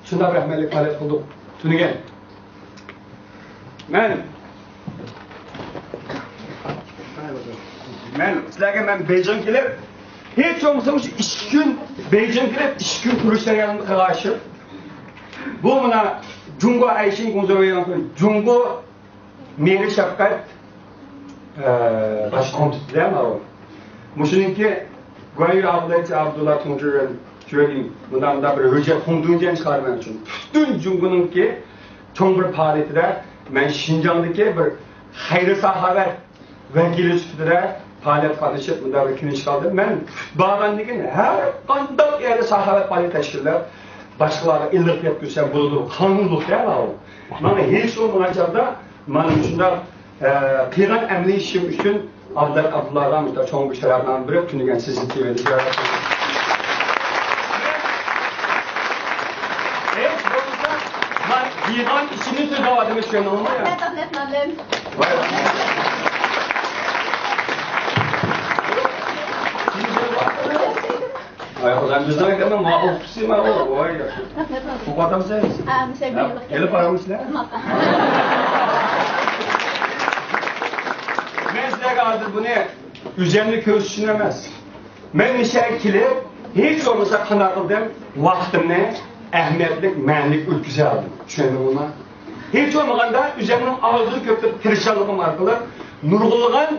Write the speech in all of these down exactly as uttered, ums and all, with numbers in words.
شۇنداق رەھمەتلىك پائالىيەت قىلدۇق. تۈنۈگۈن مەن، مەن سىلەرگە، مەن بېيجىڭ كېلىپ، ھېچ بولمىسا مۇشۇ ئىككى كۈن، بېيجىڭ كېلىپ ئىككى كۈن تۇرۇش جەريانىدا قىلغان ئىشىم. بۇ مانا جۇڭگو ئەيشىن گۇڭزېۋېينىڭ جۇڭگو مېھرى شەپقەت، ئە، باش كومىتېتىدە ماۋۇ. مۇشۇنىڭكى گۇەنيۈ ئابدۇللا، ئابدۇللا تۇڭجۈەن جۈەلىڭ مۇنداق، مۇنداق بىر ھۆججەت، خۇڭدۇڭجيەن چىقارمەن ئۈچۈن پۈتۈن جۇڭگونىڭكى چوڭ بىر پائالىيىتىدە مەن شىنجاڭدىكى بىر خەير ساخاۋەت ۋەكىلى سۈپىتىدە پائالىيەتكە قاتنىشىپ، مۇنداق بىر كىنىشكا ئالدىم. مەن بارغاندىن كېيىن ھەر قانداق يەردە ساخاۋەت پائالىيىتى تەشكىللەپ، باشقىلارغا ئىللىق گەپ قىلسام بولىدۇ، قانۇنلۇق دەل ئاۋۇ. مانا ھېچ بولمىغان چاغدا مانا مۇشۇنداق، ئە، قىلغان ئەمەلىي ئىشىم ئۈچۈن ئابدۇللا ئابدۇللاغا مۇشۇنداق چوڭ بىر شەرەپنامە بېرىپ، تۈنۈگۈن سىزنى تىۋىدە زىيارەت قىلدىم. ھېچ بولمىسا، مەن قىلغان ئىشىمنى سۆزلەۋاتىمەن، چۈشەندىڭىزمۇ يا؟ رەھمەت، ئابلەت مۇئەللىم. ۋاي. ۋاي، خۇدايىم، بىزنىڭ ئەكەمنىڭ ماقۇل قۇسى ماقۇل. ۋاي، ياخشى. رەھمەت، ئابلەت. ئوقۇۋاتامسىز؟ ھە، مۇشۇ يەردە يېلىپ كېلىپ بارامسىلەر؟ مەن سىلەرگە ھازىر بۇنى ئۆزۈمنى كۆرسىتىش ئۈچۈن ئەمەس. مەن مۇشۇ يەرگە كېلىپ، ھېچ بولمىسا قانداق قىلدىم؟ ۋاقتىمنى ئەھمىيەتلىك، مەنىلىك ئۆتكۈزەلىدىم. چۈشەندىڭىزمۇ؟ ھېچ بولمىغاندا ئۆزۈمنىڭ ئاغزىدا كۆپ تىرىشچانلىقىم ئارقىلىق نۇرغۇنلىغان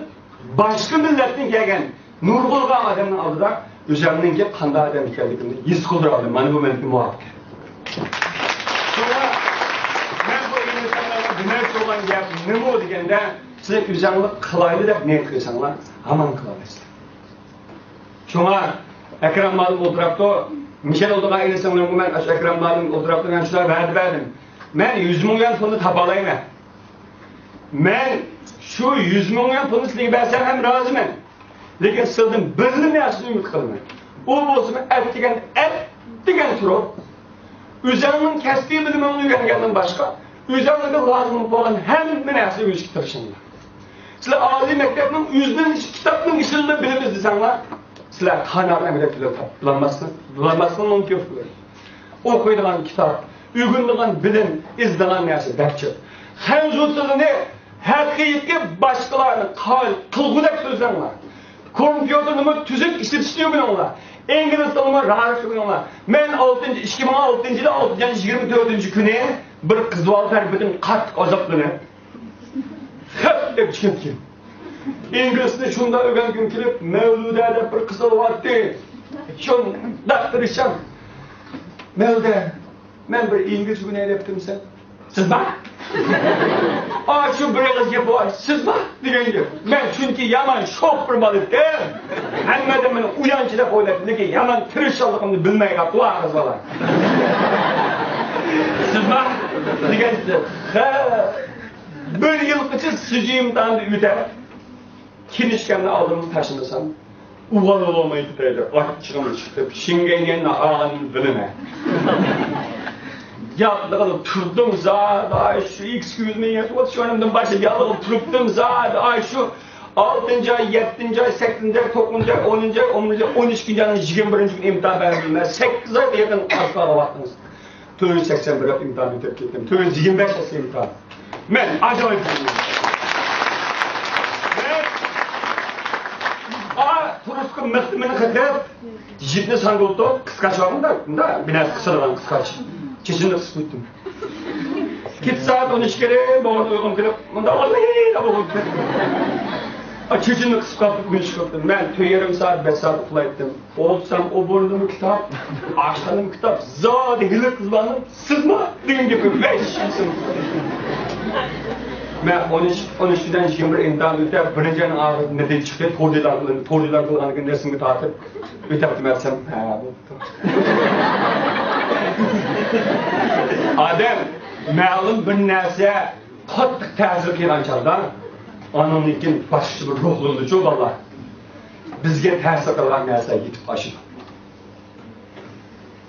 باشقا مىللەتتىن كەلگەن نۇرغۇنلىغان ئادەمنىڭ ئالدىدا ئۆزۈمنىڭكى قانداق ئادەم ئىكەنلىكىمنى ھېس قىلدۇرالدىم. مانا بۇ مېنىڭكى مۇۋەپپەقىيەت. شۇڭا مەن بۇ ئىنسانلارغا دېمەكچى بولغان گەپ نېمە دېگەندە، سىلەر ئۆزۈڭلار قىلايلى دەپ نىيەت قىلساڭلار، ھامان قىلالايسىلەر. شۇڭا ئەكرەم مۇئەللىم ئولتۇراپتۇ. مىشەل ئولتۇرغان ئىنسانلارمۇ مەن ئاشۇ ئەكرەم مۇئەللىم ئولتۇراپتۇ، مەن شۇلارغا ۋەدە بەردىم. مەن يۈز مىڭ يۈەن پۇلنى تاپالايمەن. مەن شۇ يۈز مىڭ يۈەن پۇلنى سىلەرگە بەرسەم ھەم رازىمەن. لېكىن سىلەردىن بىرلا نەرسىنى ئۈمىد قىلىمەن. ئۇ بولسىمۇ ئەتىگەن، ئەتىگەن تۇرۇپ، ئۆزۈڭنىڭ كەسپىي بىلىمىڭنى ئۆگەنگەندىن باشقا، ئۆزۈڭلارغا لازىم بولغان ھەممە نەرسىنى ئۆگىنىشكە تىرىشىڭلار. سىلەر ئالىي مەكتەپنىڭ ئۆزىنىڭ ئىچ-، كىتابنىڭ ئىچىدىلا بىلىم ئىزدىسەڭلار، سىلەر قانات ئەمەلىيەت بىلەن تاپ-، بىلالماسلىق، بىلالماسلىقى مۇمكىن. ئوقۇيدىغان كىتاب، ئۆگىنىدىغان بىلىم، ئىزدىغان نەرسە بەك جىق. خەنزۇ تىلىنى ھەقىقىي باشقىلارنى قايىل قىلغۇدەك سۆزلەڭلار. كومپيۇتېرنىمۇ تۈزۈك ئىشلىتىشنى ئۆگىنىڭلار. ئىنگلىز تىلىنىمۇ راۋان ئۆگىنىڭلار. مەن ئالتىنچى، ئىككى مىڭ ئالتىنچى يىلى ئالتىنچى ئاينىڭ يىگىرمە تۆتىنچى كۈنى بىر قىز بالا تەرىپىدىن قاتتىق ئازابلىنىپ، خەپ دەپ چىقىپ كەتكەن. ئىنگلىزنى شۇنداق ئۆگەنگۈم كېلىپ، مەۋلۇدە دەپ بىر قىز بولۇۋاتتى. شۇنداق تىرىشچان. مەۋلۇدە، مەن بىر ئىنگلىز ئۆگىنەي دەپتىمسەن؟ سىزما؟ ئاشۇ بىر ئېغىز گېپى بار، سىزما دېگەن گەپ. مەن چۈنكى يامان شوخ بىر بالا ئىدىم. ھەممە ئادەم مېنى ئۇيانچى دەپ ئويلايتتى، لېكىن يامان تىرىشچانلىقىمنى بىلمەي قاپتۇ ئاغزى بالا. سىزما دېگەن. ھە، بىر يىلغىچە سىجى ئىمتىھاندا ئۆتەپ، كىنىشكامنى ئالدىمغا تاشلىمىسام، ئۇۋال بولمايدۇ دەيدۇ. ئاچچىقىم چىقىپ، شىڭگەينىڭ ئاغىنىنى بىلىمەن. ياتلىقىدا تۇردۇم زادى، ئاي شۇ، excuse me، يەتىۋاتىش ئورنۇمدىن باشلاپ ياتلىقىدا تۇرۇپتۇم زادى، ئاي شۇ، ئالتىنچى ئاي، يەتتىنچى ئاي، سەككىزىنچى ئاي، توققۇزىنچى ئاي، ئونىنچى ئاي، ئون بىرىنچى ئاي، ئون ئىككىنچى ئاينىڭ يىگىرمە بىرىنچى كۈنى ئىمتىھان بەردىم. مەن سەككىز ئايغا يېقىن ئاشقا ۋاقتىڭىز. تۆت يۈز سەكسەن بىر دەپ ئىمتىھان ئۆتۈپ كەتتىم. تۆت يۈز يىگىرمە بەش دەپ ئىمتىھان. مەن ئاجايىپ. مەن، ئا، تۇرۇشقا مىختىمىنى قېتىپ، جىپنى ساڭگۇلتۇق، قىسقاچ بارمۇ؟ مۇنداق، مۇنداق، بىر نەرسە قىسىدىغان قىسقاچ. چېچىمنى قىسىپ قويدۇم. كېچە سائەت ئون ئىككىدە بوغۇندا ئۇيقۇم كېلىپ، مۇنداق، ۋاللىھى، بوغۇم كېلىپ. ئا، چېچىمنى قىسىپ قاپتۇ، مۈشۈك قاپتۇ. مەن تۆت يېرىم سائەت، بەش سائەت ئۇخلايتتىم. ئولتۇرسام، ئوبورنىمۇ كىتاب، ئاشخانىمۇ كىتاب، زادى ھېلىقى قىز بارنىڭ سىزما دېگەن گېپى بەش. مەن ئون ئۈچ، ئون ئۈچ بىلەن يىگىرمە بىر ئىمتىھان ئۆتەپ، بىرىنچى ئاينىڭ ئاخىرىدا نەتىجە چىقتى، تورت ئېلان قىلىندى، تورت ئېلان قىلغاندىن كېيىن رەسىمگە تارتىپ ئۆتەپتىمەن دېسەم، ھە، بوپتۇ. ئادەم مەلۇم بىر نەرسە قاتتىق تەسىر قىلغان چاغدا، ئانىڭدىن كېيىن باشقىچە بىر روھلىنىدۇچۇ بالىلار. بىزگە تەسىر قىلغان نەرسە يېتىپ ئاشىدۇ.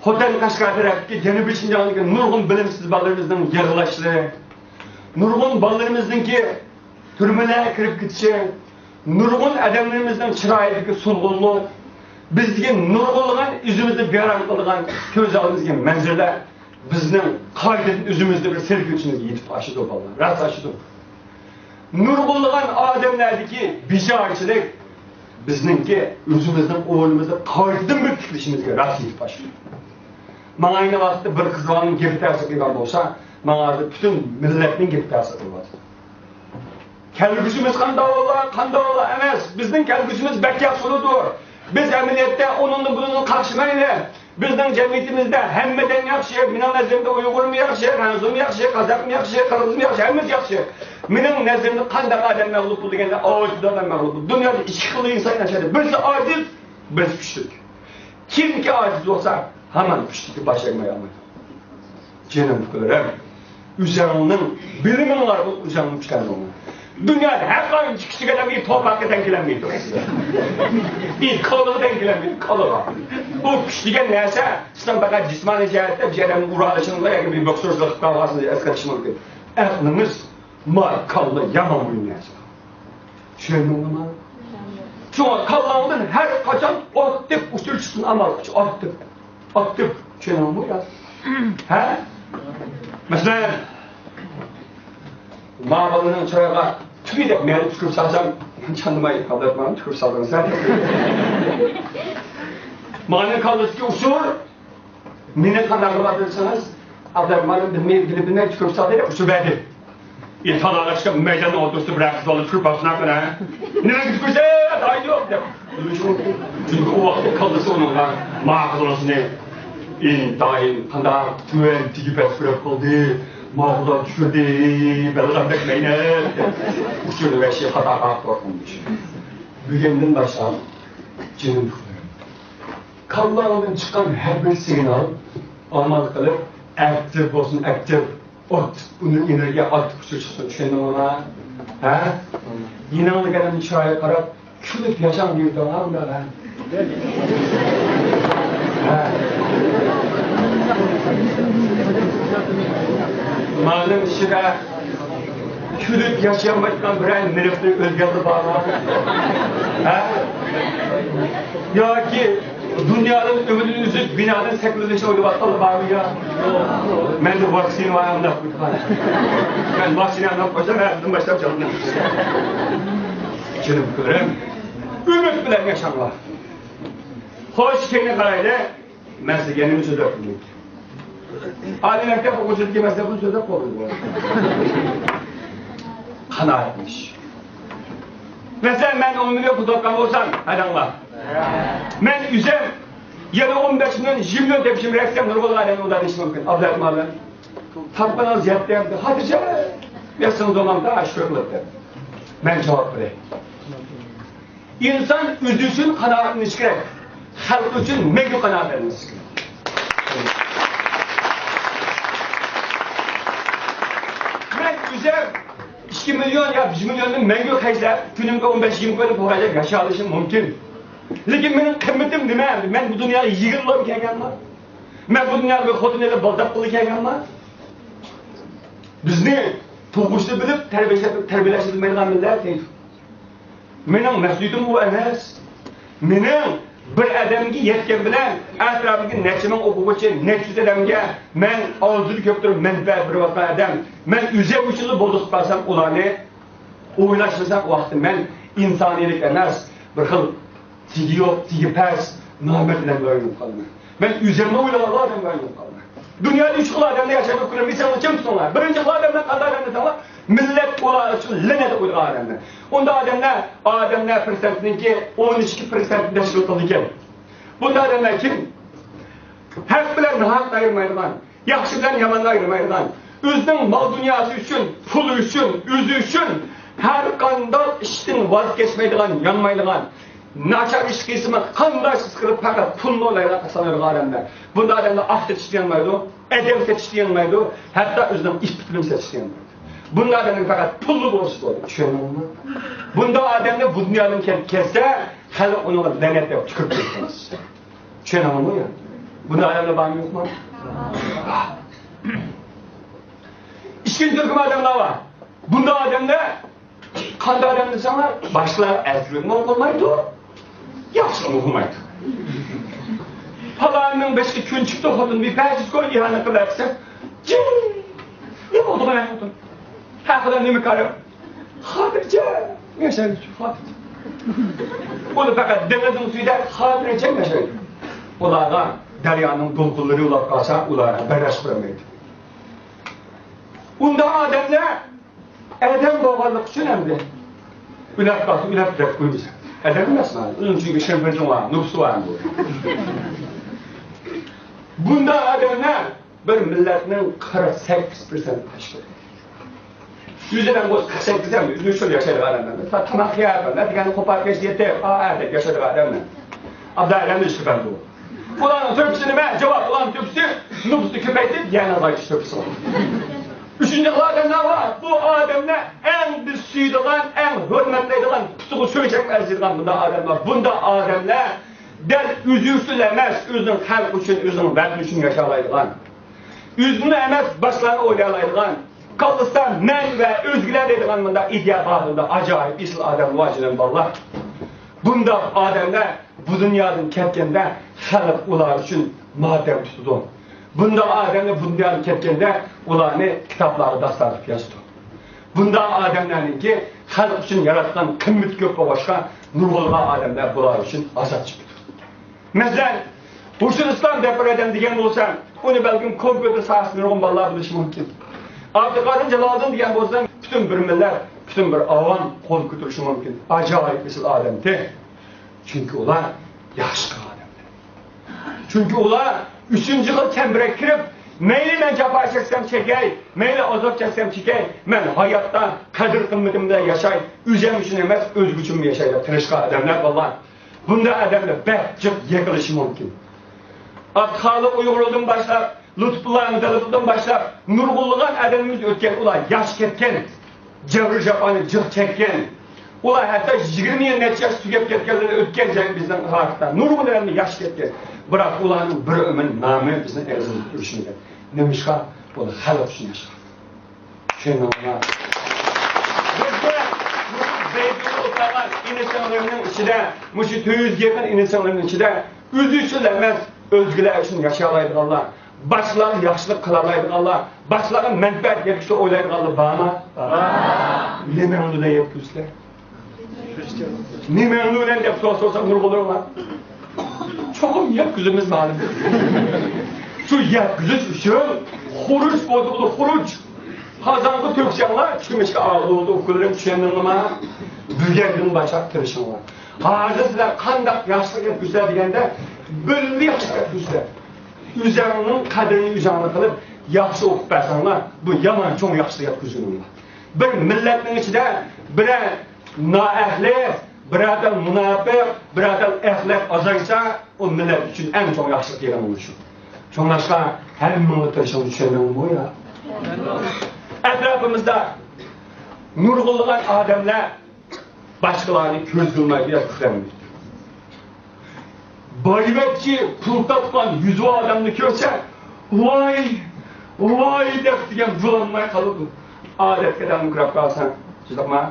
خوتەن، قەشقەر تەرەپتىكى جەنۇبىي شىنجاڭدىكى نۇرغۇن بىلىمسىز بالىلىرىمىزنىڭ يىغلاشلىرى، نۇرغۇن بالىلىرىمىزنىڭكى تۈرمىلەرگە كىرىپ كېتىشى، نۇرغۇن ئادەملىرىمىزنىڭ چىرايىدىكى سولغۇنلۇق، بىزگە نۇرغۇنلىغان ئۆزىمىزنى ۋەيران قىلىدىغان كۆز ئالدىمىزدىكى مەنزىرىلەر بىزنىڭ قايتىدىن ئۆزىمىزنى بىر سەل كۆرۈشىمىزگە يېتىپ ئاشىدۇ، بالىلار. راست ئاشىدۇ. نۇرغۇنلىغان ئادەملەردىكى بىچارىچىلىك بىزنىڭكى ئۆزىمىزنىڭ ئورنىمىزنى قايتىدىن بىر تىكلىشىمىزگە راست يېتىپ ئاشىدۇ. ماڭا ئەينى ۋاقىتتا بىر قىز بالىنىڭ گېپى تەسىر قىلغان بولسا، ماڭا ھازىر پۈتۈن مىللەتنىڭ گېپى تەسىر قىلىۋاتىدۇ. كەلگۈسىمىز قانداق بولار، قانداق بولار ئەمەس. بىزنىڭ كەلگۈسىمىز بەك ياخشى بولىدۇ. بىز ئەمەلىيەتتە ئۇنىڭدىن بۇنىڭدىن قاقشىمايلى. بىزنىڭ جەمئىيىتىمىزدە ھەممە دىن ياخشى، مېنىڭ نەزىرىمدە ئۇيغۇرمۇ ياخشى، خەنزۇمۇ ياخشى، قازاقمۇ ياخشى، قىرغىزمۇ ياخشى، ھەممىسى ياخشى. مېنىڭ نەزىرىمدە قانداق ئادەم مەغلۇپ بولىدۇ دېگەندە، ئاجىز ئادەم مەغلۇپ بولىدۇ. دۇنيادا ئىككى خىل ئىنسان ياشايدۇ. بىرسى ئاجىز، بىرسى كۈچلۈك. كىمكى ئاجىز بولسا، ھامان كۈچلۈككە باش ئەگمەي ئالمايدۇ. جېنىم ئۇكىلىرىم، ئۆزەڭنىڭ بىلىمىڭ ئارقىلىق ئۆزەڭنى كۈچلەندۈرۈڭ. دۇنيادا ھەر قانچە كۈچلۈك ئادەم بىر توپاققا تەڭ كېلەلمەيدۇ. بىر كالىغا تەڭ كېلەلمەيدۇ، كالىغا. بۇ كۈچ دېگەن نەرسە، سىلەر پەقەت جىسمانىي جەھەتتە بىر ئادەمنى ئۇرالىشىڭلار ياكى بىر بوكسورچىلىق قىلىپ قالغانسىز، ئەسقاتىشى مۇمكىن. ئەقلىڭىز، مال، كاللا يامان مۇھىم نەرسە. چۈشەندىڭلارمۇ؟ شۇڭا كاللاڭدىن ھەر قاچان ئاكتىپ ئۇچۇر چىقسۇن، ئامال قىلىش ئاكتىپ. ئاكتىپ. چۈشەندىڭمۇ يا؟ ھە؟ مەسىلەن، ما بالىنىڭ چىرايىغا تۈگى دەپ مەن تۈكۈرۈپ سالسام، چاندىماي، قابلاتمام، تۈكۈرۈپ سالدىڭىز ھە؟ مانىڭ كاللىسىدىكى ئۇچۇر، مېنى قانداق قىلىۋاتىدۇ دېسىڭىز، ئابدۇراخمان بىلمەي، بىلىپ بىلمەي تۈكۈرۈپ سالدى، ئۇچۇر بەردى. ئى، تالاغا چىقىپ مەيداننىڭ ئوتتۇرىسىدا بىر قىز بالا تۈكۈرۈپ بارسىنا قېنى. نېمە تۈكۈرسە، دايى يوق دەپ. چۈنكى ئۇ ۋاقىتتا كاللىسى ئۇنىڭغا ماقۇلىسىنى ئىنتايىن قانداق تۆۋەن تېگىپ پەس كۆرۈپ قالدى. ماقۇلدا چۈشۈردى، بەلغەم بەك مەينەت دەپ. ئۇچۇرنى ۋەھشىي خاتا قاراپ قويغان. بۈگۈندىن باشلاپ جېنىم كاللاڭدىن چىققان ھەر بىر سىگنال ئامال قىلىپ، ئاكتىپ بولسۇن، ئاكتىپ، ئوت، ئۇنى ئېنېرگىيە ئاكتىپ ئۇچۇر چىقسۇن، چۈشەندىڭلارمۇ؟ ھە؟ يېنىڭدىكى ئادەمنىڭ چىرايىغا قاراپ، كۈلۈپ ياشاڭ دەيدىغان ئۇنداق، ھە؟ ھە؟ مالنىڭ ئىچىدە كۈلۈپ ياشىيالمايدىغان بىرەر نېرىقنى ئۆلگەنلا بارمۇ؟ ھە؟ ياكى دۇنيادىن ئۈمىدىنى ئۈزۈپ، بىنادىن سەكرىزىشنى ئويلاۋاتقانلا بارمۇ يا؟ مەندە ۋاكسىنا بار، ئانداق قويغان. مەن ۋاكسىنا ئانداق قويسام، ھەزىردىن باشلاپ جانىمنى ئالىمەن. جېنىم ئۇكىلىرىم، ئۈمىد بىلەن ياشاڭلار. خوش، كەينىگە قارايلى. مەن سىزگە نېمە سۆزلەپ قويدۇم؟ ئالىي مەكتەپ ئوقۇغۇچىلىرىغا مەن سىزگە بۇنى سۆزلەپ قويدۇم. قانائەتلىنىش. مەسىلەن، مەن ئون مىليون پۇل تاپقان بولسام، ھەدەڭلار. مەن ئۆزۈم يەنە ئون بەش مىليون، يىگىرمە مىليون تېپىشىم كېرەك دېسەم، نۇرغۇنلىغان ئادەم ئۇنداق دېيىشى مۇمكىن. ئابدۇراخمان، تاپقىنىڭىز يەتتى، خاتىرجەم ياتسىڭىز بولمامدا، شۈكۈر قىلىپ دەپ. مەن جاۋاب بېرەي. ئىنسان ئۆزى ئۈچۈن قانائەتلىنىشى كېرەك. خەلق ئۈچۈن مەڭگۈ قانائەتلەنمەسلىكى كېرەك. مەن ئۆزۈم ئىككى مىليون يا بىر مىليوننى مەڭگۈ خەجلەپ، كۈنۈمگە ئون بەش يىگىرمە كوينى پۇل خەجلەپ ياشىيالىشىم مۇمكىن. لېكىن مېنىڭ قىممىتىم نېمە؟ مەن بۇ دۇنياغا يىگىرمە يىللا كەلگەنمەن. مەن بۇ دۇنياغا بىر خوتۇن ئېلىپ، بالا تاپقىلى كەلگەنمەن. بىزنى تۇغۇشنى بىلىپ، تەربىيەلەشنى، تەربىيەلەشنى بىلمەيدىغان مىللەت دەيدۇ. مېنىڭ مەسئۇلىيىتىم ئۇ ئەمەس. مېنىڭ بىر ئادەمگە يەتكەن بىلەن ئەتراپىمدىكى نەچچە مىڭ ئوقۇغۇچى، نەچچە يۈز ئادەمگە مەن ئازدۇر كۆپتۇر مەنپەئەت بېرىۋاتقان ئادەم. مەن ئۆزۈم ئۈچۈنلا بولدى قىلىپ قالسام، ئۇلارنى ئويلاشمىساق ۋاقىتتا مەن ئىنسانىيلىق ئەمەس، بىر خىل تېگى يوق، تېگى پەس، نامەرد ئادەمگە ئايلىنىپ قالىمەن. مەن ئۆزۈمنى ئويلايدىغان ئادەمگە ئايلىنىپ قالىمەن. دۇنيادا ئۈچ خىل ئادەمنى ياشاپ كۆرۈپ، ئېسىڭلارنى چىڭ تۇتۇڭلار. بىرىنچى خىل ئادەملەر قانداق ئادەملەر دېسەڭلار، مىللەت ئۇلار ئۈچۈن لەنەت ئوقۇيدىغان ئادەملەر. ئۇنداق ئادەملەر، ئادەملەر پىرسەنتنىڭكى ئون ئىككى پىرسەنتنى تەشكىل قىلىدىكەن. بۇنداق ئادەملەر كىم؟ ھەق بىلەن ناھەقنى ئايرىمايدىغان، ياخشى بىلەن ياماننى ئايرىمايدىغان، ئۆزىنىڭ مال-دۇنياسى ئۈچۈن، پۇلى ئۈچۈن، ئۆزى ئۈچۈن ھەر قانداق ئىشتىن ۋاز كەچمەيدىغان، يانمايدىغان، ناچار ئىش قىلسىمۇ، قانداق ئىش قىلىپ پەقەت پۇلنى ئويلايدىغان، سانايدىغان ئادەملەر. بۇنداق ئادەملەر ئاق سېتىشنى يانمايدۇ، ئادەم سېتىشنى يانمايدۇ، ھەتتا ئۆزىنىڭ ئىپپىتىنى سېتىشنى يانمايدۇ. بۇنداق ئادەملەر پەقەت پۇللا بولسا بولدى، چۈشەندىڭىزمۇ؟ بۇنداق ئادەملەر بۇ دۇنيادىن كەتكەن كەتسە، خەلق ئۇنىڭغا لەنەت دەپ تۈكۈرۈپ كەتكەن. چۈشەندىڭىزمۇ يا؟ بۇنداق ئادەملەر بارمۇ يوقمۇ؟ ئىككىنچى تۈركۈم ئادەملەر بار. بۇنداق ئادەملەر قانداق ئادەم دېسەڭلار، باشقىلارغا ئەسكىلىكمۇ قىلمايدۇ، ياخشىلىقمۇ قىلمايدۇ. پالانىنىڭ بېشىغا كۈن چىقتى، خوتۇن بىر پەجىس كوي ئىھانە قىلىۋەتسە، جىم! نېمە بولدى مانا خوتۇن؟ ھەقىدە نېمە كارى؟ خاتىرجەم ياشايدۇ، خاتىرجەم. ئۇلار پەقەت دېڭىزنىڭ سۈيىدە خاتىرجەم ياشايدۇ. ئۇلارغا دەريانىڭ دولقۇنلىرى ئۇلاپ قالسا، ئۇلار بەرداشلىق بەرمەيدۇ. ئۇنداق ئادەملەر ئادەم بولغانلىقى ئۈچۈن ئەمدى ئۆلۈپ قالسا، ئۆلۈپ دەپ قويمىسا. ئادەم ئەمەسمۇ؟ ئۇنىڭ چۈنكى شېنپېنجۇڭ بار، نوپۇسى بار ئەمدى. بۇنداق ئادەملەر بىر مىللەتنىڭ قىرىق سەككىز پىرسەنت تەشكىل قىلىدۇ. يۈزدىن بولسا قىرىق سەككىز ئەمدى ئۆزى شۇ ياشايدىغان ئادەملەر. تا-، تاماق يەپ، نەدىگەن قوپاپ كەچ يېتىپ، ئا، ئەتە ياشايدىغان ئادەملەر. ئابدۇللا ئەلەمدىن چىقىپ بۇ. ئۇلارنىڭ تۆپىسى نېمە؟ جاۋاب، ئۇلارنىڭ تۆپىسى نوپۇسنى كۆپەيتىپ، يەنە ئازايتىش تۆپىسى بار. ئۈچىنچى ئادەملەر بار. بۇ ئادەملەر ئەڭ بىز سۆيىدىغان، ئەڭ ھۆرمەتلەيدىغان، پۇتىغا سۆڭەك ئەرزىيدىغان بۇنداق ئادەملەر. بۇنداق ئادەملەر دەل ئۆزى ئۈچۈن ئەمەس، ئۆزىنىڭ خەلقى ئۈچۈن، ئۆزىنىڭ ۋەتىنى ئۈچۈن ياشالايدىغان، ئۆزىنى ئەمەس، باشقىلارنى ئويلايدىغان، كاللىسىدا مەن ۋە ئۆزگىلەر دەيدىغان مۇنداق ئىدىيە بار، بۇنداق ئاجايىپ ئېسىل ئادەم بار، جېنىم بالىلار. بۇنداق ئادەملەر بۇ دۇنيادىن كەتكەندە خەلق ئۇلار ئۈچۈن ماتەم تۇتىدۇ. بۇنداق ئادەملەر بۇ دۇنيادىن كەتكەندە ئۇلارنى كىتابلارغا داستان قىلىپ يازىدۇ. بۇنداق ئادەملەرنىڭكى خەلق ئۈچۈن ياراتقان قىممىتى كۆپ بولغاچقا، نۇرغۇنلىغان ئادەملەر بۇلار ئۈچۈن ئازاب چېكىدۇ. مەسىلەن، ھۇشۇر ئىسلام دەپ بىر ئادەم دېگەن بولسا، ئۇنى بەلكىم كومپيۇتېر ساھەسىدە نۇرغۇن بالىلار بىلىشى مۇمكىن. ئابدۇقادىر جالالىدىن دېگەن بولسا، پۈتۈن بىر مىللەت، پۈتۈن بىر ئاۋام قول كۆتۈرۈشى مۇمكىن. ئاجايىپ ئېسىل ئادەمتى. چۈنكى ئۇلار ياخشى قىلغان ئادەملەر. چۈنكى ئۇلار ئۈچىنچى خىل چەمبىرەككە كىرىپ، مەيلى مەن جاپا چەكسەم چېكەي، مەيلى ئازاب چەكسەم چېكەي، مەن ھاياتتا قەدىر-قىممىتىم بىلەن ياشاي، ئۆزۈم ئۈچۈن ئەمەس، ئۆزگە ئۈچۈنمۇ ياشاي دەپ تىرىشقان ئادەملەر، بالىلار. بۇنداق ئادەملەر بەك جىق يىقىلىشى مۇمكىن. ئابدۇخالىق ئۇيغۇردىن باشلاپ، لۇتپۇللا ئەنزەلىدىن باشلاپ، نۇرغۇنلىغان ئادەملىرىمىز ئۆتكەن، ئۇلار ياش كەتكەن. جەبرى جاپانى جىق چەككەن. ئۇلار ھەتتا يىگىرمە يىل نەچچە ياش تۈگەپ كەتكەنلىرى ئۆتكەن جەڭ بىزنىڭ تارىختا. نۇرغۇنلىرىمىز ياش كەتكەن. بىراق ئۇلارنىڭ بىر ئۆمۈر نامى بىزنىڭ ئېغىزىمىزدا ئۆچمىگەن. نېمىشقا؟ ئۇلار خەلق ئۈچۈن ياشىغان. چۈشەندىڭىزمۇ؟ بىزدە مۇشۇ بەيتۇلدا ئولتۇرغان ئىنى-سىڭلىمنىڭ ئىچىدە، مۇشۇ تۆت يۈزگە يېقىن ئىنى-سىڭلىمنىڭ ئىچىدە ئۆزى ئۈچۈن ئەمەس، ئۆزگىلەر ئۈچۈن ياشىيالايدىغانلار، باشقىلارغا ياخشىلىق قىلالايدىغانلار، باشقىلارغا مەنپەئەت يەتكۈزۈشنى ئويلايدىغانلار بارمۇ؟ بار. نېمە مەنىدە يەتكۈزسىلەر؟ نېمە مەنىدە دەپ سوئال سورىساق نۇرغۇنلىرى بار. چوقۇم يەتكۈزىمىز مەلۇم. شۇ يەتكۈزۈش ئۈچۈن خۇرۇچ بولدى، بولدى، خۇرۇچ. قازانغا تۆكسەڭلار، چۆمۈچكە ئاغزى بولدى، ئۇكىلىرىم، چۈشەندىڭلارمۇ؟ بۈگۈندىن باشلاپ تىرىشىڭلار. ھازىر سىلەر قانداق ياخشىلىق يەتكۈزسە دېگەندە، بىللە ياخشىلىق يەتكۈزسە. ئۆزەڭنىڭ قەدرىنى ئۆزەڭلا قىلىپ، ياخشى ئوقۇپ بەرسەڭلار، بۇ يامان چوڭ ياخشىلىق يەتكۈزگىنىڭلار. بىر مىللەتنىڭ ئىچىدە بىرەر نائەھلى، بىرەر تال مۇناپىق، بىرەر تال ئەخلەت ئازايسا، ئۇ مىللەت ئۈچۈن ئەڭ چوڭ ياخشىلىق دېگەن شۇ. شۇڭلاشقا ھەممىڭلار تىرىشىڭلار، چۈشەندىڭمۇ يا؟ ئەتراپىمىزدا نۇرغۇنلىغان ئادەملەر باشقىلارنى كۆز قىلمايدۇ يا كۈتەلمەيدۇ. بايۋەچچە پۇل تاپقان يۈزى بار ئادەمنى كۆرسە، ۋاي، ۋاي دەپ دېگەن بولالماي قالىدۇ. ئادەتتە دېموكرات قالساڭ، شۇنداقما؟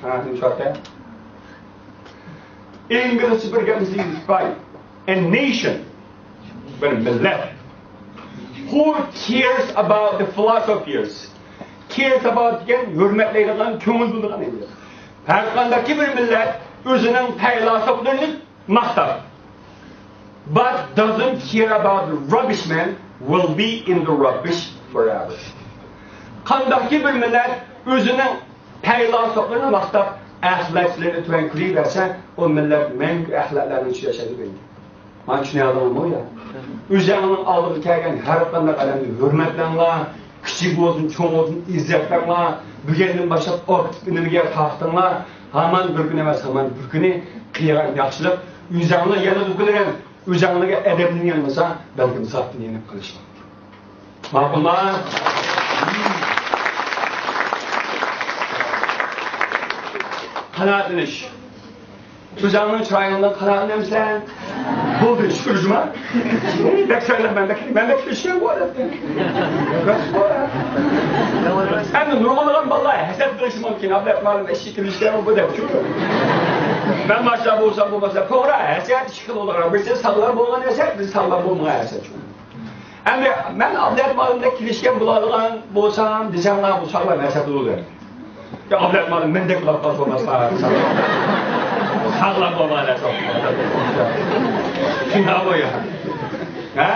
ھا، شۇنداق. ئىنگلىزچە بىر گەپنى سىزگە ئېيتىپ باراي. A nation، بىر مىللەت. Who cares about the philosophers؟ Cares about دېگەن ھۆرمەتلەيدىغان، كۆڭۈل بۆلىدىغان ئىنگلىز. ھەر قانداقكى بىر مىللەت ئۆزىنىڭ پەيلاسوپلىرىنى ماختاپ، but doesn't care about the rubbish man will be in the rubbish forever. قانداقكى بىر مىللەت ئۆزىنىڭ پەيلاسوپلىرىنى ماختاپ، ئەخلەتچىلەرنى تۆۋەن كۆرۈۋەرسە، ئۇ مىللەت مەڭگۈ ئەخلەتلەرنىڭ ئىچىدە ياشايدۇ دەيدۇ. مانا چۈشىنەلىدىڭىزمۇ يا؟ ئۆزەڭنىڭ ئالدىغا كەلگەن ھەر قانداق ئادەمنى ھۆرمەتلەڭلار. كىچىك بولسۇن، چوڭ بولسۇن، ئىززەتلەڭلار. بۈگۈندىن باشلاپ ئاكتىپ ئۈنۈمگە تارتىڭلار. ھامان بىر كۈن ئەمەس، ھامان بىر كۈنى قىلغان ياخشىلىق ئۆزەڭلار يەنە ئۇكىلىرىم، ئۆزەڭلارغا ئەدەپنى يەنمىسا، بەلكىم زاتتىن يېنىپ قېلىشى مۇمكىن. ماقۇلما؟ قانائەتلىنىش. ئۆزۈڭنىڭ چىرايىڭدىن قانائەتلەنمىسەن. بولدى، شۈكۈر جۇما. بەك سۆيلەپ، مەن بەك، مەن بەك كېلىشكەن بۇ ئادەتتە. ئەمدى نۇرغۇنلىغان بالىلار ھەسەت قىلىشى مۇمكىن. ئابلەت مۇئەللىم ئىشقا كىرىشكەن بۇ دەپ شۇ. مەن ماشۇنداق بولسام بولمىسا، توغرا، ھەسەت ئىككى خىل بولىدىغان. بىرسى ساغلام بولغان ھەسەت، بىرسى ساغلام بولمىغان ھەسەت. ئەمدى مەن ئابلەت مۇئەللىمدەك كېلىشكەن بولىدىغان بولسام دېسەڭلار، بۇ ساغلام ھەسەت بولىدۇ. يا ئابلەت مۇئەللىم مەندەك بولۇپ قالسا بولماسلا. ساغلام بولغان ھەسەت. شۇنداقمۇ يا؟ ھە؟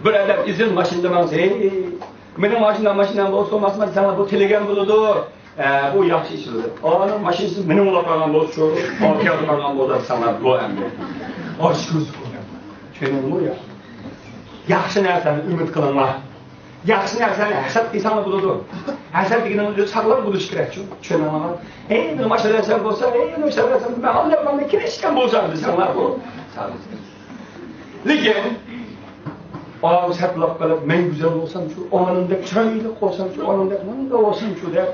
بىر ئادەم ئېزىل ماشىنىدا ماڭسا، ھېي، مېنىڭ ماشىنام، ماشىنام بولسا بولماسمۇ دېسەڭلار، بۇ تىلىگەن بولىدۇ. ئە، بۇ ياخشى ئىش بولىدۇ. ئانىڭ ماشىنىسى مېنىڭ بولۇپ قالغان بولسا شۇ، ئالتە يازدا قالغان بولسا دېسەڭلار، بۇ ئەمدى. ئاچ كۆز. چۈشەندىڭمۇ يا؟ ياخشى نەرسىلەرنى ئۈمىد قىلىڭلار. ياخشى نەرسىلەرنى ھەسەت قىلساڭلار بولىدۇ. ھەسەت دېگىنىڭ ئۆزى ساغلام بولۇشى كېرەك، چۈ-، چۈشەندىڭلارمۇ؟ ئەي، مېنىڭ ماشىنا نەرسەم بولسا، ئەي، مېنىڭ ماشىنا نەرسەم، مەن ئاللايمەن، كېلىشكەن بولسام دېسەڭلار بۇ. لېكىن، ئاۋۇ سەتلاپ قېلىپ، مەن گۈزەل بولسامچۇ، ئانىڭدەك چىرايلىق بولسامچۇ، ئانىڭدەك مۇنداق بولسامچۇ دەپ،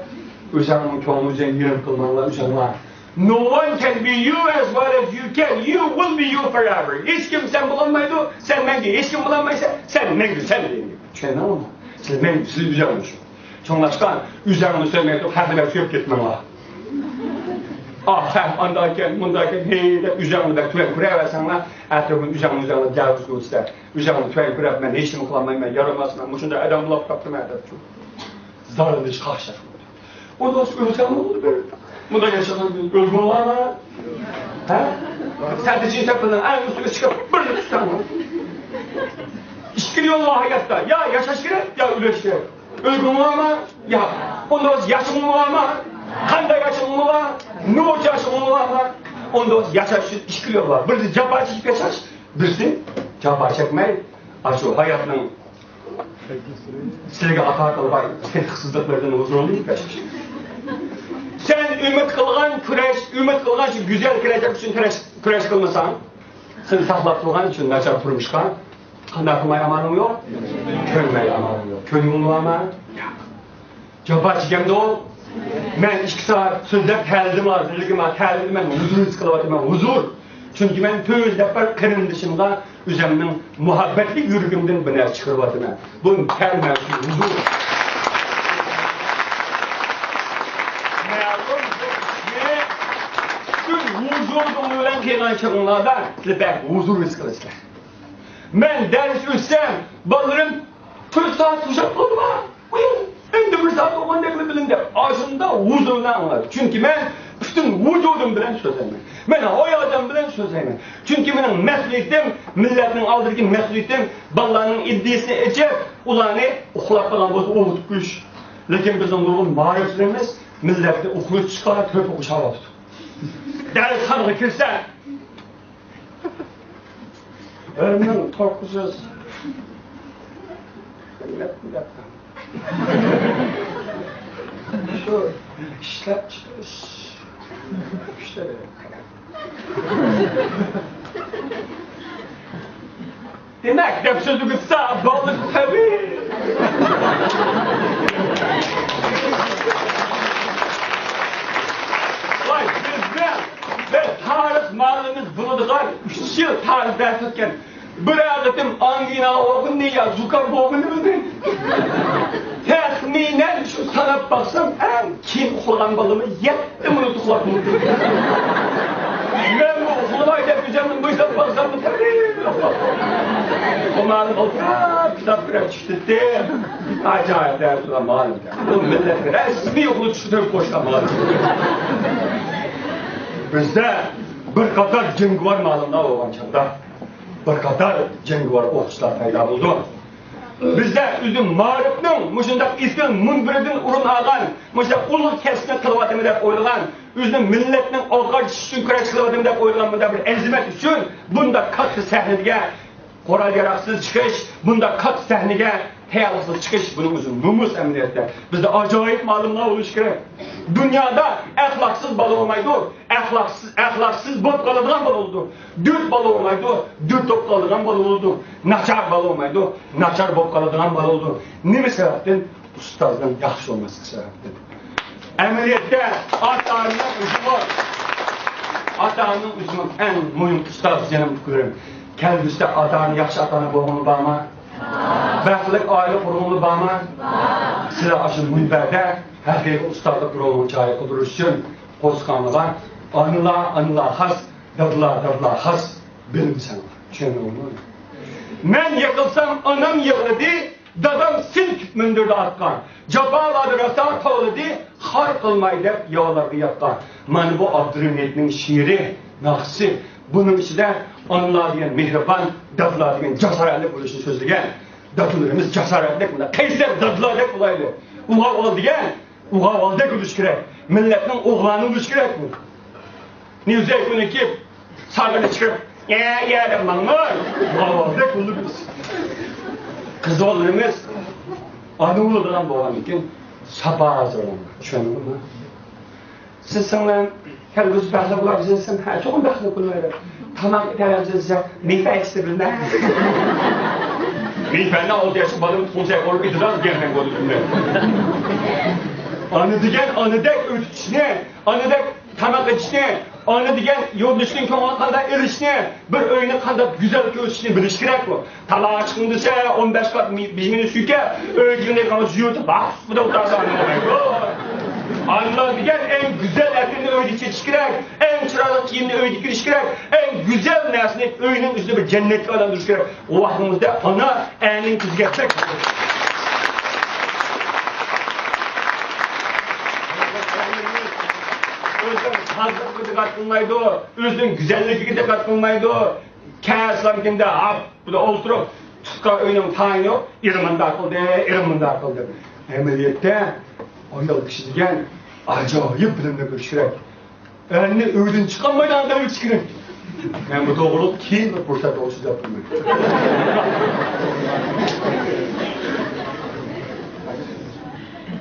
ئۆزۈڭنىڭ كۆڭلىڭىزنى يېرىم قىلماڭلار، ئۆزۈڭلار. No one can be you as well as you can. You will be you forever. ھېچكىم سەن بولالمايدۇ، سەن مەڭگۈ ھېچكىم بولالمايسەن، سەن مەڭگۈ سەن دېگەن گەپ. چۈشەندىڭمۇ؟ سىز مەڭگۈ، سىز ئۆزۈڭلار شۇ. شۇڭلاشقا ئۆزۈڭنى سۆيمەي تۇرۇپ، ھەر بىر سۆيۈپ كەتمەڭلار. ئاھ، ھە، ئانداق ئىكەن، مۇنداق ئىكەن، ھېي دەپ ئۆزۈڭنى بەك تۆۋەن كۆرۈۋەرسەڭلار، ئەتىگۈن ئۆزۈڭنى ئۆزۈڭلار جاۋۇز كۆرسىتە. ئۆزۈڭنى تۆۋەن كۆرۈپ، مەن ھېچنېمە قىلالمايمەن، يارىماسمەن، مۇشۇنداق ئادەم بولۇپ قاپتىمەن دەپ شۇ. زارلىنىش، قاقشاش. ئۇ دوست ئۆلسەڭ بولدى بىر. مۇنداق ياشىغان ئۆلگۈڭ بارمۇ؟ ھە؟ سەن تېشىنچە قىلدىڭ، ئەڭ ئۈستىگە چىقىپ بىر تۇتساڭ. ئىككىلا يول بار ھاياتتا. يا ياشاش كېرەك، يا ئۆلۈش كېرەك. ئۆلگۈڭ بارمۇ؟ ياق. ئۇندا ياشىغۇڭ بارمۇ؟ قانداق ياشىغۇڭ بار؟ نېمە ئۈچۈن ياشىغۇڭ بارمۇ؟ ئۇندا ياشاش ئۈچۈن ئىككىلا يول بار. بىرسى جاپا چېكىپ ياشاش، بىرسى جاپا چەكمەي، ئاشۇ ھاياتنىڭ سىلەرگە ئاتا قىلغان سېرىقسىزلىقلىرىدىن ھۇزۇرلىنىپ ياشاش. سەن ئۈمىد قىلغان كۈرەش، ئۈمىد قىلغان شۇ گۈزەل كېلەچەك ئۈچۈن كۈرەش، كۈرەش قىلمىساڭ، سېنى ساقلاپ تۇرغان شۇ ناچار تۇرمۇشقا قانداق قىلماي ئامالىڭ يوق؟ كۆنمەي ئامالىڭ يوق. كۆنۈڭلارمۇ؟ ياق. جاپا چېكەمدۇ؟ مەن ئىككى سائەت سۆزلەپ تەلدىم ھازىر، لېكىن مانا تەلدىم، مەن ھۇزۇر ھېس قىلىۋاتىمەن، ھۇزۇر. چۈنكى مەن تۆت نەپەر قېرىندىشىمغا ئۆزۈمنىڭ مۇھەببەتلىك يۈرىكىمدىن بىر نەرسە چىقىرىۋاتىمەن. بۇ تەل مەنىسى ھۇزۇر. مەلۇم بىر ئىشنى پۈتۈن ۋۇجۇدۇڭ بىلەن قىلغان چېغىڭلاردا سىلەر بەك ھۇزۇر ھېس قىلىسىلەر. مەن دەرس ئۆتسەم، بالىلىرىم تۆت سائەت خۇشال بولدىما؟ ئەمدى بىر سائەت بولغاندەكلا بىلىندى. ئاشۇنداق ھۇزۇر بىلەن ئاڭلايدۇ. چۈنكى مەن پۈتۈن ۋۇجۇدۇم بىلەن سۆزلەيمەن. مەن ھاياجان بىلەن سۆزلەيمەن. چۈنكى مېنىڭ مەسئۇلىيىتىم، مىللەتنىڭ ئالدىدىكى مەسئۇلىيىتىم، بالىلارنىڭ ئىدىيىسىنى ئېچىپ، ئۇلارنى ئۇخلاپ قالغان بولسا ئويغىتىپ قويۇش. لېكىن بىزنىڭ نۇرغۇن مائارىپچىلىرىمىز مىللەتنى ئۇخلىۋېتىشقا تۆھپە قوشۇۋاتىدۇ. دەرسخانىغا كىرسە، بىر مىڭ توققۇز يۈز شۇ ئىشلەپچىقىرىش كۈچلىرى. دېمەك، دەپ سۆزلىگۈچىسى بالىلىق تەبىئىي. ۋاي، بىزنى بىر تارىخ مۇئەللىمىمىز بولىدىغان ئۈچ يىل تارىخ دەرس ئۆتكەن. بىرەر قېتىم ئانگىنا بولغىنىنى يا زۇكام بولغىنىنى بىلدىم. تەخمىنەن شۇ ساناپ باقسام، ئەڭ كېيىن ئۇخلىغان بالىمۇ يەتتە مىنۇت ئۇخلاپ بولدى. مەنمۇ ئۇخلىماي دەپ ئۆزۈمنى بوشاپ باقسام، تەبىئىي ئۇخلاپ. ئۇ مۇئەللىم ئولتۇرۇپ كىتاب كۆرۈپ چىقتى. ئاجايىپ دەرس ئۇلار مۇئەللىم. بۇ مىللەتكە رەسمىي ئۇخلىتىشقا تۆھپە قوشقان مۇئەللىم. بىزدە بىر قاتار جەڭگىۋار مۇئەللىملەر بولغان چاغدا، بىر قاتار جەڭگىۋار ئوقۇتقۇچىلار پەيدا بولدى. بىزدە ئۆزى مائارىپنىڭ مۇشۇنداق ئېسىل مۇنبىرىدىن ئورۇن ئالغان، مۇشۇنداق ئۇلۇغ كەسىپنى قىلىۋاتىمەن دەپ ئويلىغان، ئۆزىنى مىللەتنىڭ ئاغدۇرۇش ئۈچۈن كۈرەش قىلىۋاتىمەن دەپ ئويلىغان بۇنداق بىر ئەزىمەت ئۈچۈن بۇنداق كاتتا سەھنىگە قورال-ياراغسىز چىقىش، بۇنداق كاتتا سەھنىگە تەييارلىقسىز چىقىش، بۇنىڭ ئۆزى نومۇس ئەمەلىيەتتە. بىزدە ئاجايىپ مۇئەللىملەر بولۇشى كېرەك. دۇنيادا ئەخلاقسىز بالا بولمايدۇ، ئەخلاقسىز، ئەخلاقسىز بولۇپ قالىدىغان بالا بولىدۇ. دۆت بالا بولمايدۇ، دۆت بولۇپ قالىدىغان بالا بولىدۇ. ناچار بالا بولمايدۇ، ناچار بولۇپ قالىدىغان بالا بولىدۇ. نېمە سەۋەبتىن؟ ئۇستازنىڭ ياخشى بولماسلىقى سەۋەبتىن. ئەمەلىيەتتە ئاتا-ئانىلار ئۆزىمۇ ئاتا-ئانىنىڭ ئۆزىنىڭ ئەڭ مۇھىم ئۇستازى، جېنىم ئۇكىلىرىم. كەلگۈسىدە ئاتا-ئانا، ياخشى ئاتا-ئانا بولغۇڭلار بارمۇ؟ بەختلىك ئائىلە قۇرغۇڭلار بارمۇ؟ سىلەر ئاشۇ مۇنبەردە ھەقىقىي ئۇستازلىق رولىنى جارى قىلدۇرۇش ئۈچۈن قورسىقىڭلارغا ئانىلار، ئانىلار خاس، دادىلار، دادىلار خاس بىلىمسەن. چۈشەندىڭمۇ؟ مەن يىقىلسام، ئانام يىغلىدى، دادام سىلكىپ مىندۈردە ئاتقان. جاپالاردا راسا توۋلىدى، خار قىلماي دەپ ياۋلارغا ياتقان. مانا بۇ ئابدۇرېھىم ھېيتنىڭ شېئىرى، ناخشىسى. بۇنىڭ ئىچىدە ئانىلار دېگەن مېھرىبان، دادىلار دېگەن جاسارەتلىك بولۇشنى سۆزلىگەن. دادىلىرىمىز جاسارەتلىك، مۇنداق قەيسەر دادىلار دەپ بولايلى. ئۇلار ئالدى دېگەن ئۇغاۋالدەك بولۇش كېرەك. مىللەتنىڭ ئوغلانى بولۇش كېرەك بۇ. نېزەي كۈنى كېلىپ، ساغىنى چىقىرىپ، ئە، ئە دەپ ماڭماي. ئۇغاۋالدەك بولدۇق بىز. قىز بالىلىرىمىز ئانا بولىدىغان بولغاندىكىن ساپا ھازىرلاڭلار. چۈشەندىڭىزمۇ؟ سىز سىڭلىم، كەلگۈسى بەختلىك بولار دېسەم، ھە، چوقۇم بەختلىك بولمايدۇ. تاماق ئېتەلەمسىز دېسە، مېيفە ئىچسە بىلمە. مېيفەنى ئالتە ياشلىق بالىنى تۇغسا قورۇپ ئېتىدىغان گەپنى كۆردۈم. ئانا دېگەن ئانىدەك ئۆي تۇتۇشنى، ئانىدەك تاماق ئېتىشنى، ئانا دېگەن يولدىشىنىڭ كۆڭلىنى قانداق ئېلىشنى، بىر ئۆينى قانداق گۈزەل كۆرسىتىشنى بىلىش كېرەك بۇ. تالا چىقىڭ دېسە، ئون بەش قات مى-، بىژمىنى سۈيكەپ، ئۆيدىكىنى قاڭا يۇيۇۋېتىپ، باق، بۇدا ئولتۇرسا ئانا دېمەيدۇ. ئانىلار دېگەن ئەڭ گۈزەل ئەتىرنى ئۆيدە چېچىش كېرەك، ئەڭ چىرايلىق كىيىمنى ئۆيدە كىيىش كېرەك، ئەڭ گۈزەل نەرسىنى ئۆينىڭ ئۆزىنى بىر جەننەتكە ئايلاندۇرۇش كېرەك. ئۇ ۋاقتىڭىزدا ئانا ئەرنىڭ كۆزىگە ئەتسەك. ئۆزىنىڭ تازىلىقىغا دىققەت قىلمايدۇ، ئۆزىنىڭ گۈزەللىكىگە دىققەت قىلمايدۇ. كەسلەمكىندە ھاپ، بۇدا ئولتۇرۇپ، تۇتقان ئۆينىڭ تايىنى يوق، ئېرىم مۇنداق قىلدى، ئېرىم مۇنداق قىلدى. ئەمەلىيەتتە ئايال كىشى دېگەن ئاجايىپ بىلىمنى بىلىش كېرەك. ئەرنى ئۆيدىن چىقارمايدىغان قىلىۋېتىش كېرەك. مەن بۇ توغرىلىق كېيىن بىر پۇرسەت بولسا دەپ قويىمەن.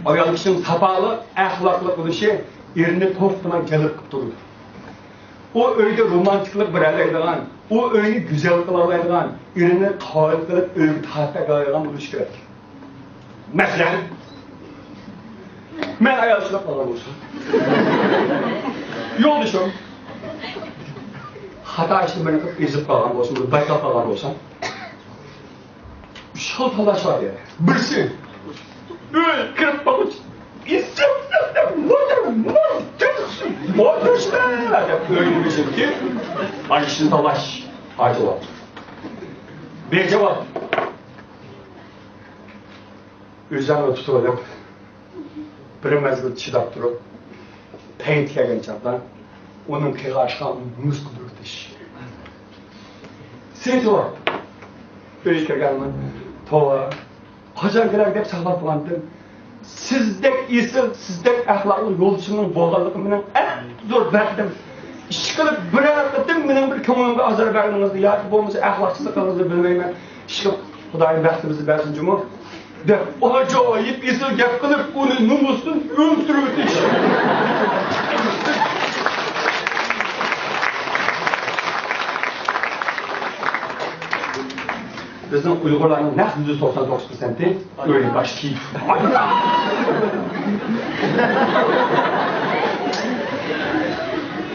ئايال كىشىنىڭ ساپالىق، ئەخلاقلىق بولۇشى ئېرىنى توختىماي جەلپ قىلىپ تۇرىدۇ. ئۇ ئۆيدە رومانتىكىلىق بېرەلەيدىغان، ئۇ ئۆينى گۈزەل قىلالايدىغان، ئېرىنى قايىل قىلىپ ئۆيگە تارتىپ ئەكېلەلەيدىغان بولۇشى كېرەك. مەسىلەن، مەن ئايال ئۇشلاپ قالغان بولسام، يولدىشىم خاتا ئىشنى بىرنى قىلىپ ئېزىپ قالغان بولسام، بايقاپ قالغان بولسام، ئۈچ خىل تاللاش بار يەنە. بىرسى، ئۆي كىرىپ باققۇچە، ئىسسىق، ئىسسىق، موتور، موتور، موتور، دەپ ئۆينى بېشىدىكى ئاشۇنى تاللاش. ھاجىۋاپ. بېجىۋاپ. ئۆزۈڭنى تۇتۇۋېلىپ، بىر مەزگىل چىداپ تۇرۇپ، پەيت كەلگەن چاغدا ئۇنىڭ قىلغان ئىشىغا مۇز قۇدۇرۇۋېتىش. سېيىت توۋا. ئۆيگە كىرگەندىن، توۋا، قاچان كېلەر دەپ ساقلاپ تۇرغانتىم. سىزدەك ئېسىل، سىزدەك ئەخلاقلىق يولدىشىمنىڭ بولغانلىقى مېنىڭ ئەڭ زور بەختىم. ئىشقىلىپ، بىرەر قېتىم مېنىڭ بىر كۆڭلۈمگە ئازار بەرگىنىڭىزنى ياكى بولمىسا ئەخلاقسىزلىقىڭىزنى بىلمەيمەن. ئىشقىلىپ، خۇدايىم بەختىمىزنى بەرسۇن جۇمۇ. دەپ، ئاجايىپ ئېسىل گەپ قىلىپ، ئۇنى نومۇستىن ئۆلتۈرۈۋېتىش. بىزنىڭ ئۇيغۇرلارنىڭ نەق يۈز توقسان توققۇز پىرسەنتى ئۆينى باش كىيىپ.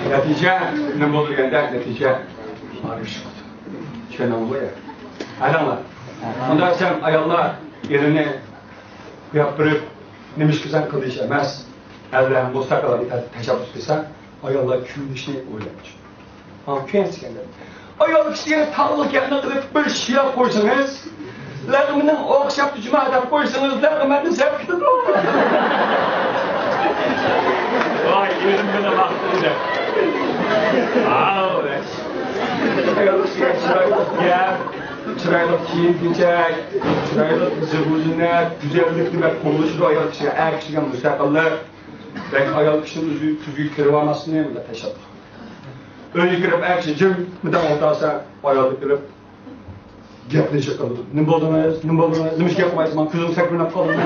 نەتىجە نېمە بولدى دېگەندە، نەتىجە ئارىشىق. چۈشەندىڭىزغۇ يا؟ ئەلەڭلار. شۇنداق دېسەم، ئاياللار ئېرىنى بۇياق بېرىپ، نېمە ئىش قىلساڭ قىل دېيىش ئەمەس. ئەرلەر مۇستەقىل تەشەببۇس قىلسا، ئاياللار كۆيۈنۈشنى ئويلايدۇ. ھا، كۆيۈنسىكەن دەپ. ئايال كىشىگە تاغلىق گەپنى قىلىپ بىر شىياپ قويسىڭىز، لەغمىنىڭ ئوخشاپ جۇما دەپ قويسىڭىز، لەغمەننى زەپ كېتىدۇ. ۋاي، ئېرىم مېنى ماختىدى دەپ. ئاۋۇ، ئايال كىشىگە چىرايلىق گەپ، چىرايلىق كىيىم-كېچەك، چىرايلىق زىبۇ-زىننەت، گۈزەللىك دېمەك قوغلىشىدۇ ئايال كىشىگە، ئەر كىشىگە مۇستەقىللىق. بەك ئايال كىشىنىڭ ئۆزى تۈزگە كىرىۋالماسلىقىنى بۇنداق تەشەببۇس. ئۆيگە كىرىپ ئەر كىشى جىم مىدام ئولتۇرسا، ئايالى كىرىپ گەپلىشىپ قالىدۇ. نېمە بولدىڭىز؟ نېمە بولدىڭىز؟ نېمىشقا گەپ قىلمايسىز؟ ماڭا كۆزۈڭ سەكرىنىپ قالدىمۇ؟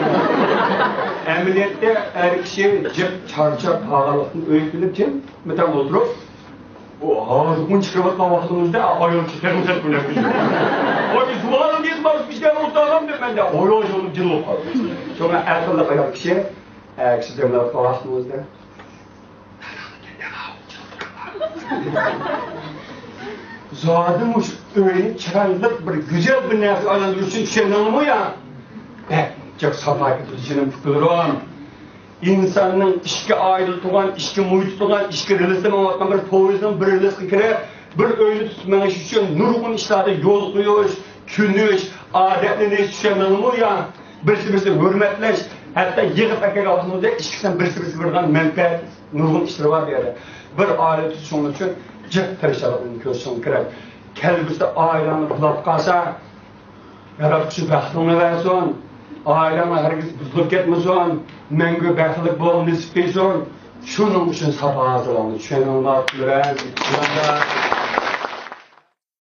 ئەمەلىيەتتە ئەر كىشى جىم چارچاپ قالغانلىقتىن ئۆيگە كېلىپ جىم مىدام ئولتۇرۇپ، ئۇ ھازىرغىنە چىقىرىۋاتقان ۋاقتىمىزدا ئايال كىشى تېخىمۇ سەت بىلەن كۈلىدۇ. ۋاي، سۇبھاناللا، بىز بارۇپ بىزگە ئولتۇرغان دەپ مەندە ھويا-ھويا بولۇپ جىلىۋاپ قالدى. شۇڭا ئەقىللىق ئايال كىشى، ئە، كىشى دەم ئېلىۋاتقان ۋاقتىمىزدا، زادى مۇشۇ ئۆينى چىرايلىق بىر گۈزەل بىر نەرسىگە ئايلاندۇرۇش ئۈچۈن چۈشەندىڭمۇ يا؟ بەك جىق ساپا كېتىدۇ جېنىم ئۇكىلىرىم. ئىنساننىڭ ئىككى ئائىلە تۇغان، ئىككى مۇھىت تۇغان، ئىككى رېلىستا مېڭىۋاتقان بىر پويىزنىڭ بىر رېلىسىغا كىرىپ، بىر ئۆينى تۇتۇپ مېڭىش ئۈچۈن نۇرغۇن ئىشلاردا يول قويۇش، كۆنۈش، ئادەتلىنىش، چۈشەندىڭمۇ يا؟ بىرسى-بىرسىنى ھۆرمەتلەش، ھەتتا يىغىپ ئەكەلگەن ۋاقتىمىزدا ئىككىسىنىڭ بىرسى-بىرسىگە بېرىدىغان مەنپەئەت، نۇرغۇن ئىشلار بار بۇ يەردە. بىر ئائىلە تۇتۇشۇڭ ئۈچۈن جىق تىرىشچانلىقنى كۆرسىتىشىڭ كېرەك. كەلگۈسىدە ئائىلەڭنى بۇلاپ قالسا، ياراتقۇچى بەختىڭنى بەرسۇن. ئائىلەڭ ھەرگىز بۇزۇلۇپ كەتمىسۇن. مەڭگۈ بەختلىك بول، نېسىپ قىلسۇن. شۇنىڭ ئۈچۈن ساپا ھازىرلاڭلار. چۈشەندىڭلار، بىلەن.